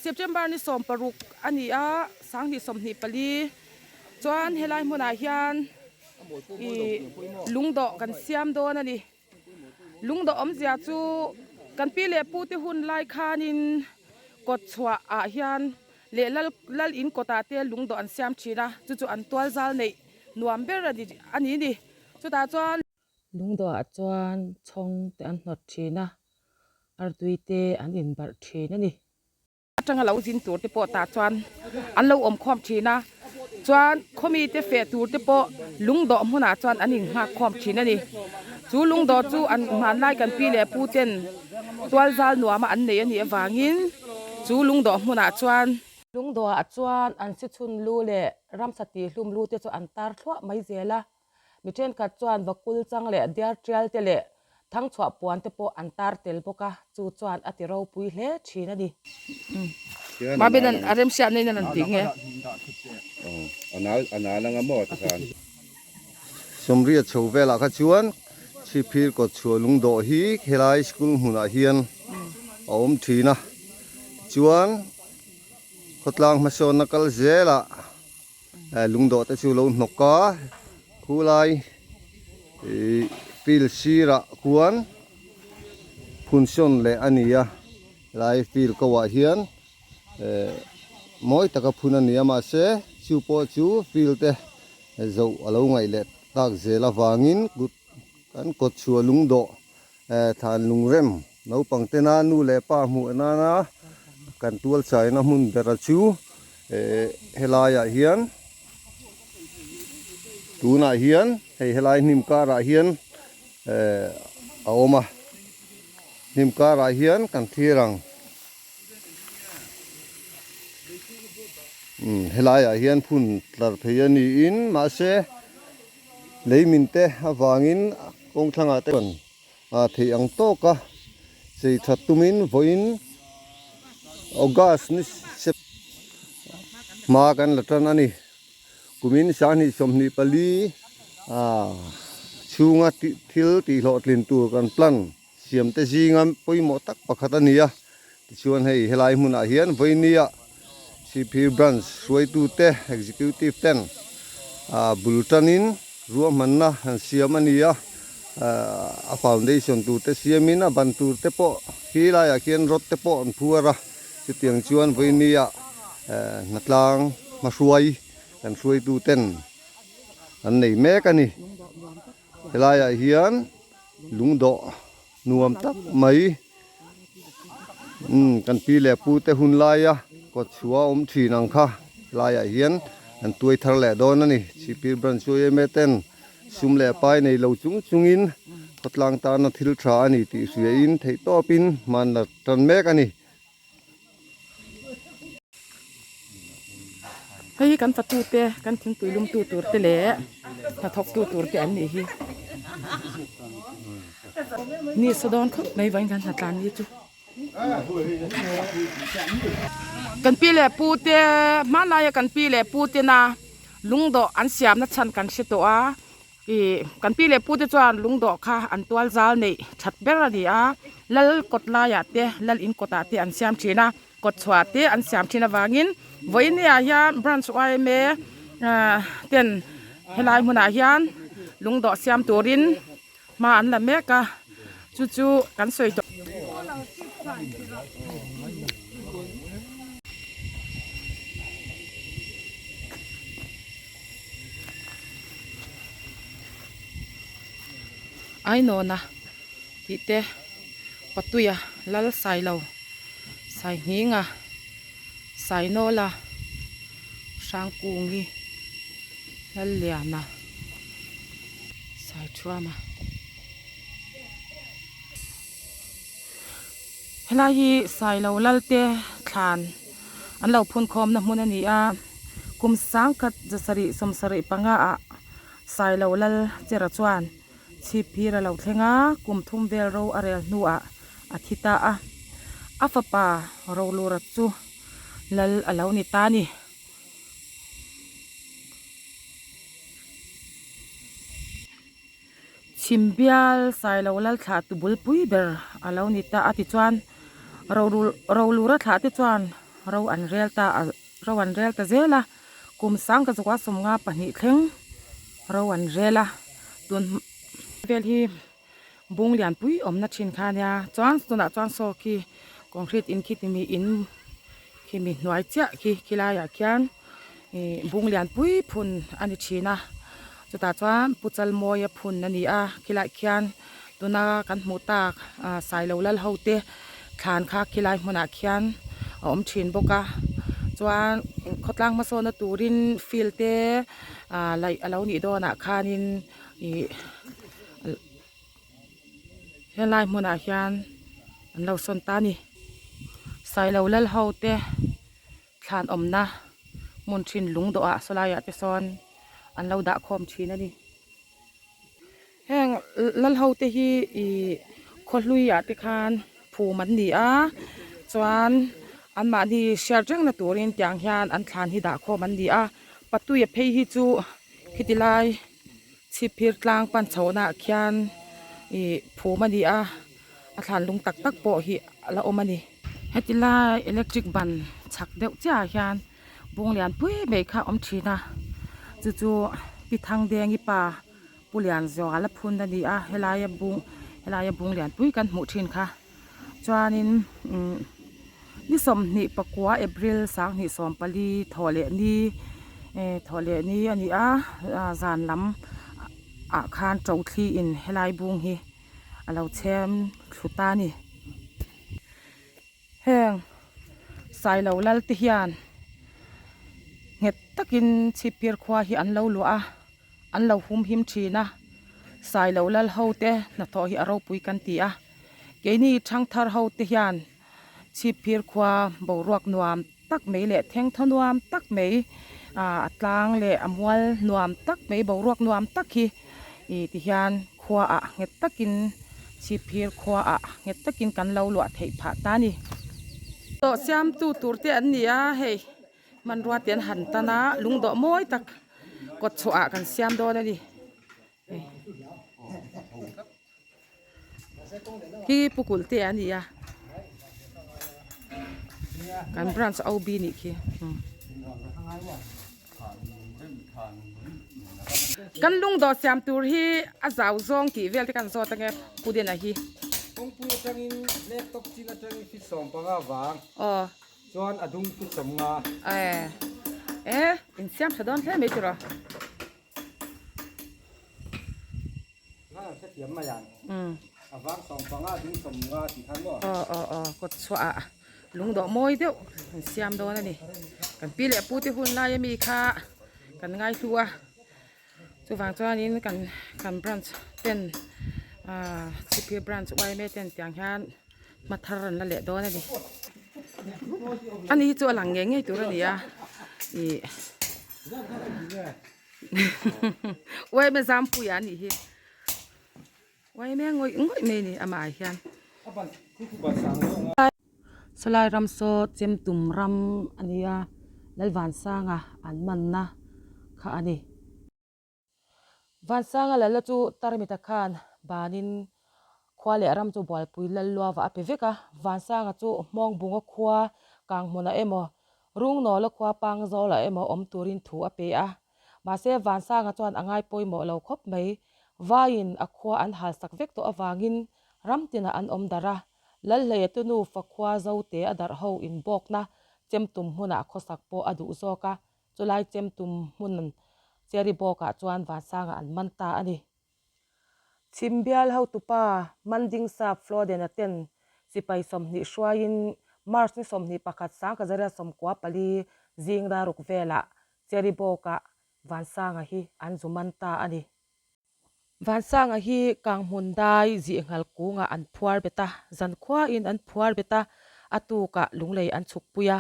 September ni 16 a ni a, 2024 chuan helai hmunah hian ih lungdawh kan siam dawn a ni. Lungdawh awmzia chu kan pi leh pu te hun lai khanin kawt chhuah ah hian leh lal lal in kawtah te lungdawh an siam thin a, chu chu an tual zal neih nuam ber a ni a ni ni. Chutah chuan. Lungdawh ah chuan chhawng te an hnawt thin a, artui te an inbarh thin a ni. Atanga lo zin tur te pawh tah chuan an lo awm khawm thin a, chuan khawmi te feh tur te pawh lungdawh hmunah chuan an innghak khawm thin a ni. Chu lungdawh chu an hmanlai kan pi leh pu ten tual zal nuama an nei a nih avangin chu lungdawh hmunah chuan. Lungdawhah chuan an si chhun lu leh ramsa tihhlum lu te chu an tar thluah mai zel a. Mi thenkhat chuan vakul chang leh diar tial te leh thangchhuah puan te pawh an tar tel bawk a, chu chuan a ti ropui hle thin a ni. Mabin a remhriat na in a rawn ti nge. Sawmriat chho velah kha chuan Chhipphir kawt chhuah lungdawh hi helai school hmunah hian a awm thin a, tichuan khawtlang hmasawnna kal zelah Lungdawh te chu lo hnawk a, khulai ih field sirah khuan phun sawn leh a ni a, helai field ko ah hian eh mawi taka phun a ni a mahse chu pawh chu field te zoh a lo ngaih leh tak zel avangin kut kan kawt chhuah lungdawh eh thlan lungrem naupang tena nu leh pa hmuh nana kan tual chaina hmun bera chu eh helaiah hian tunah hian hei helai hnim karah hian eh a awm a hnim karah hian kan thlir ang umm helaiah hian phun tlar phei a niin mahse Lei min te avangin kawng thlangah te chuan theih ang tawka chei that tumin vawiin August ni sep hma kan la tan a ni. Kumin 2024 chhunga thil tihhlawhtlin tur kan plan siam te zinga pawimawh tak pakhat a ni a. Tichuan hei helai hmunah hian vawinia Sihphir Branch hruaitute Executive ten bul tanin ruahmanna an siam a ni a, a foundation tur te siamin a ban tur te pawh khi laiah khian rod te pawh an phuar a, chutiang chuan vawinia hnatlang hmahruai kan hruaituten an nei mek a ni. Helaiah hian lungdawh nuam tak mai umm kan pi leh pu te hun laia kawt chhuah a awm thin ang kha helaiah hian an tuai thar leh dawn a ni. Chhipphir branch chu yma ten sum leh pai nei lo chung chungin khawtlang tana thil tha a ni tih hriain theihtawpin hman la tan mek a ni. Hei hi kan fatu te kan thingpui lum tu tur te leh hnathawk tu tur te an nih hi ni sa dawn khawp mai vawiin kan hnatlan ni chu kan pi leh pu te hmanlaia kan pi leh pu tena lungdawh an siamna chhan kan hre tawh a. Ih kan pi leh pu te chuan lungdawh kha an tual zal neih that ber a ni a, lal kawt laiah te lal in kawtah te an siam thin a, kawt chhuah te an siam thin avangin vawiin ah hian branch yma ah ten helai hmunah hian lungdawh siam turin hma an la mek a, chu chu kan sawi tawh. Ainawna tih te Patuia Lal Sailo Saihninga Sainawla Hrangkungi Lalliana Saithuama Helai hi Sailo Lalte thlan an lo phun khawmna hmun a ni a, kum sangkhat zasarih sawmsarih panga ah Sailo Lal chera chuan chhip phir a lo thleng a, kum thum vel ro a rel hnuah a thi ta a, a fapa Rolura chu Lal a lo ni ta a ni. Chhim bial Sailo lal thlah tu bulpui ber a lo ni ta a tichuan Rolura thlah te chuan ro an rel ta a ro an rel ta zel a kum sang ka zakua sawmnga pahnih thleng ro an rel a tun vel hi bung lianpui awmna thin kha ania chuan tunah chuan saw khi concrete in khi timi in khimi hnuai chiah khi khilaiah khian ih bung lianpui phun a ni thin a chutah chuan pu chalmawia phun a ni a khilaiah khian tuna kan hmuh tak ah sailo lal ho te thlan kha khilai hmunah khian a awm thin bawk a chuan khawtlang hmasawnna turin field te ah laih a lo nih dawnah khanin ih helai hmunah hian an lo sawn ta a ni sailo lal ho te thlan awmna hmun thin lung dawhah sawlaiah te sawn an lo dah khawm thin a ni heng lal ho te hi ih khawhlui ah te khan phum an ni a chuan an mahni hriat reng na turin tiang hian an thlan hi dah khawm an ni a patuia phei hi chu khiti lai. Chhipphir tlang pan chhohna ah khian ih phum a ni a a thlan lung tak tak pawh hi a la awm a ni. Heti lai electric ban chhak deuh chiah ah hian bung lian pui mai kha a awm thin a chu chu pi Thangdengi pa Pu Lianzuala phun a ni a helaia bung helaia bung lian pui kan hmuh thin kha chuanin umm ni sawmhnih pakua April sanghnih sawmpali thawh leh ni eh thawh leh ni a ni a zan lam ah khan to thli in helai bung hi a lo chhem thlu ta a ni heng sailo lal te hian nghet takin chhipphir khua hi an lo luah a. An lo hum him thin a, Sailo lal ho te hnathawh hi a ropui kan ti a, keini thangthar ho te hian Chhipphir khua boruak nuam tak mai leh thengthaw nuam tak mai a tlang leh a mual nuam tak mai boruak nuam tak hi ih ti hian khua ah nghet takin Chhipphir khua ah nghet takin kan lo luah theih phah ta a ni. Tawh siamtu tur te an ni a hei. Hmanrua te an han tan a lungdawh mawi tak kawt chhuah ah kan siam dawn a ni hi pu kulh te a ni a kan branch OB nih khi kan lungdawh siam tur hi a zau zawng tih vel te kan zawt ange pu Dena hi. Kawngpui atangin laptop chin atangin feet 15 vang. Aw. Chuan a dung chu 50. E e in siam tha dawn hle mai tur a. Nga hre thiam mai ang. Um. A vang 15 dung 50 tih khan maw. Aw aw aw kawt chhuah ah lungdawh mawi deuh an siam dawn a ni. Kan pi leh pu te hun lai ami kha kan ngai hlu a. Chuvang chuanin kan kan branch ten ah Chhipphir branch yma ten tiang hian hma thar an la leh dawn a ni. Ani hi chu a lang ngei ngei tur a ni a ih yma Zampuia a nih hi yma ngawih ngawih mai a ni amah ah hian. Sawlai ram saw chemtum ram a ni a Lalvansanga an manna kha a ni. Vansanga Lalla chu Tarmita khan banin khua leh ram chu bualpui Lalluava a pe vek a, Vansanga chu Hmawngbunga khua Kanghmunah emaw Rungnawla khua Pangzawlah emaw awm turin thu a pe a. Mahse Vansanga chuan a ngai pawimawh lo khawp mai. Vaiin a khua an halsak vek tawh avangin ram tinah an awm darh a, Lalhleia te nufa khua Zote a darh ho inbawkna chemtum hmunah khawsak pawh a duh zawk a, chulai chemtum hmun Cherry bawkah chuan Vansanga an man ta a ni. Chhimbial hotupa Manding Sap Flodena ten sipai 20 hruaiin March ni 21 sangkazaria 14 zing daruk velah Cherry bawkah Vansanga hi an zu man ta a ni. Vansanga hi Kanghmun dai zihnghal kungah an phuar bet a, zankhuain an phuar bet a, a tukah lunglei an chhukpui a.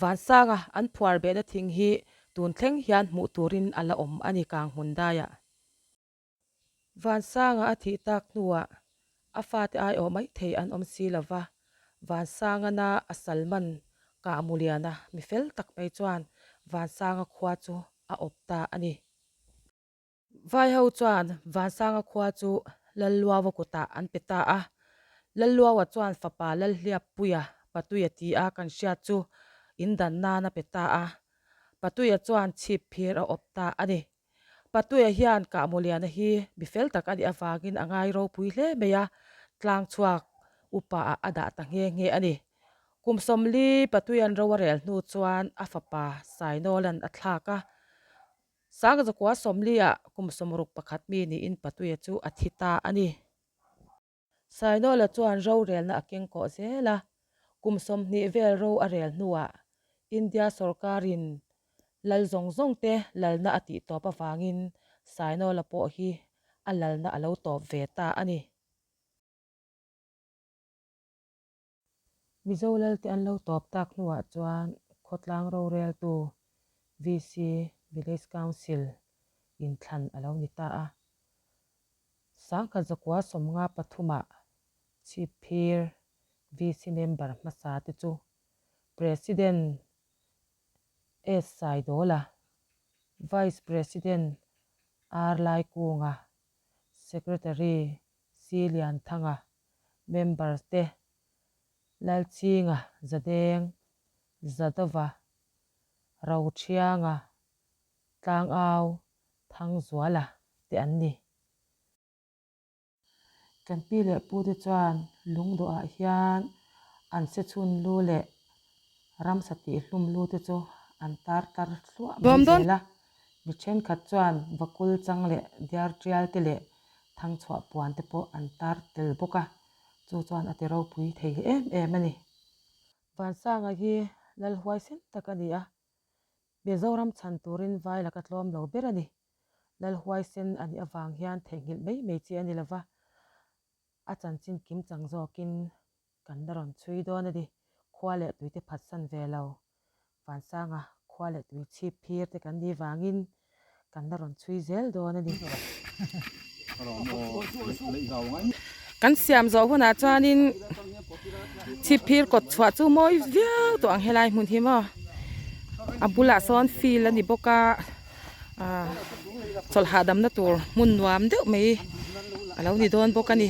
Vansanga an phuar behna thing hi tun thleng hian hmuh turin a la awm a ni Kanghmun daiah. Vansanga a thih tak hnuah a fate aiawh mai thei an awm si lo va, Vansangana a salman Kahmuliana mi fel tak mai chuan Vansanga khua chu a awp ta a ni. Vaiho chuan Vansanga khua chu Lalluaua kutah an pe ta a. Lalluaua chuan fapa Lalhliappuia Patuia ti a kan hriat chu in dan nan a pe ta a. Patuia chuan chhip phir a awp ta a ni. Patuia hian Kahmawliana hi mi fel tak a nih avangin a ngai ropui hle mai a, tlang chhuak upa ah a dah ta nghe nghe a ni. Kum sawmli Patuia'n ro a rel hnu chuan a fapa Sainawla'n a thlak a. Sangzakua sawmli ah kum sawmruk pakhat mi niin Patuia chu a thi ta a ni. Sainawla chuan rorelna a keng kawh zel a, kum 20 vel ro a rel hnuah India sorkarin lal zawng zawng te lalna a tih tawp avangin Sainawla pawh hi a lalna a lo tawp ve ta a ni. Mizo lalte an lo tawp tak hnuah chuan khawtlang roreltu VC, Village Council, inthlan a lo ni ta a. Sangkhat zakua 53 ah Chhipphir VC member hmasa te chu President S Saidawla, Vice President R Laikunga, Secretary C Lianthanga, Members te Lalchinga Zadeng, Zadova, Rothianga, Tlangau, Thangzuala te an ni. Kan pi leh pu te chuan lungdawhah hian an se chhun lu leh ramsa tih hlum lu te chu an tar tar thluah mai zel a. Mi thenkhat chuan vakul chang leh diar tial te leh thangchhuah puan te pawh an tar tel bawk a, chu chuan a ti ropui thei em em a ni. Vansanga hi lal huaisen tak a ni a, Mizoram chhan turin vai laka tlawm lo ber a ni. Lal huaisen a nih avang hian theihnghilh mai mai chi a ni lova, a chanchin kim chang zawkin kan la rawn chhui dawn a ni. Khua leh tuite phatsan ve lo, Vansanga khua leh tui chhip phir te kan nih vangin kan la rawn chhui zel dawn a ni. Kan siam zawh hunah chuanin chhip phir kawt chhuah chu mawi viau tawh ang helai hmun hi maw. A bulah sawn field a ni bawk a, ah chawlh hahdamna tur hmun nuam deuh mai a lo ni dawn bawk a ni.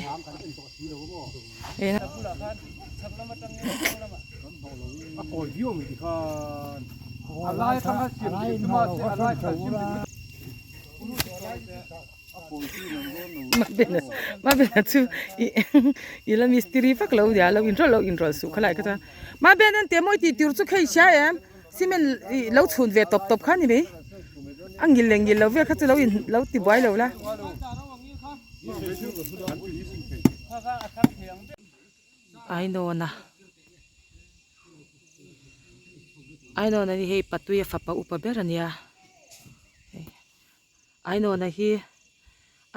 Mabena chu i la mistiri vak lo nia lo inrawlh lo inrawlh suh khalai kha chuan Mabena an teh mawi tih tur chu khei hria em cement ih lo chhun ve tawp tawp kha ni mai a ngil leh ngil lo vel kha chu lo in lo ti buai lo la. Ainawna Ainawna hi hei Patuia fapa upa ber a nia Ainawna hi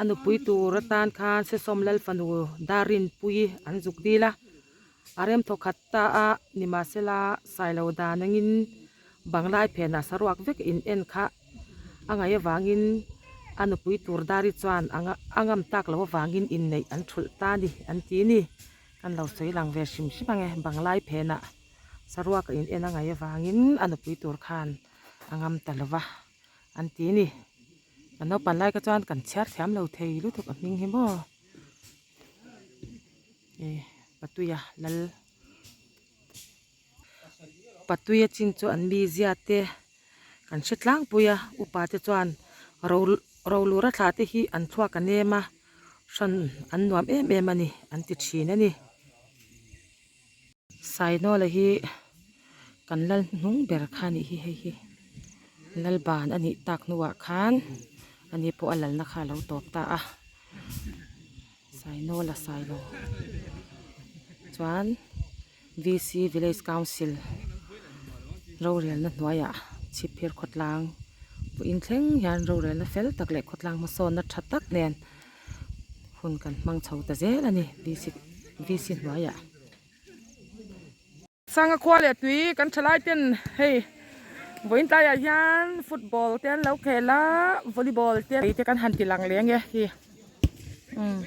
a nupui tur atan khan Sesawm Lal fanu Darinpuii an zuk dil a a rem thaw khat ta a nimahsela Sailo dan angin Banglai phenah saruak vek in en kha a ngaih avangin a nupui tur Dari chuan a ngam tak loh avangin inneih an thulh ta a ni an ti ni. Kan lo sawi lang ve hrim hrim ang e, Banglai phenah saruak in en a ngaih avangin a nupui tur khan a ngam ta lo va an ti ni. Kan naupan lai kha chuan kan chhiar thiam lo thei lutuk a hming hi maw. E Patuia Lal. Patuia chin chu an mizia te kan hre tlangpui a upa te chuan ro rolura thla te hi an thluak a nem a hran an nuam em em a ni an ti thin a ni. Sainawla hi kan lal hnung ber kha a nih hi hei hi lalban a nih tak hnuah khan ani pawh a lalna kha a lo tawp ta a Sainawla Sailo chuan. VC Village Council rorelna hnuaiah Chhipphir khawtlang vawiin thleng hian rorelna fel tak leh khawtlang hmasawnna tha tak nen hun kan hmang chho ta zel a ni VC VC hnuaiah. Sanga khua leh tui kan tha lai ten hei vawiin tlaiah hian football te an lo khel a volleyball te te kan han ti lang leh ang e hi umm.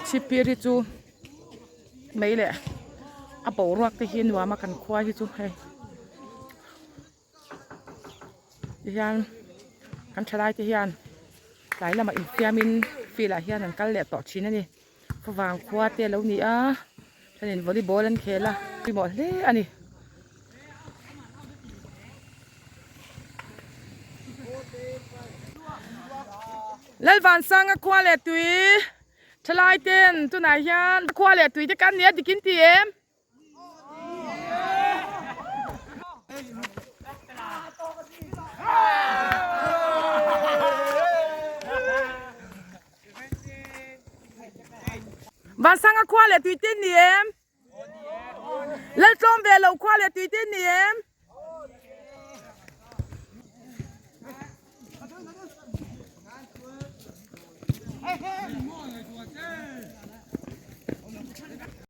Chhipphir hi chu mei leh a boruak te hi nuam a kan khua hi chu hei tihian kan thalai te hian. Tlai lamah infiamin field ah hian an kal leh tawh thin a ni. Favang khua te a lo ni a, thenin volleyball an khel a, pawimawh hle a ni. Lalvansanga khua leh tui thalai ten tunah hian khua leh tui te kan ni a dik in ti em? Vansanga khua leh tui te ni em? Laltlawm ve lo khua leh tui te ni em?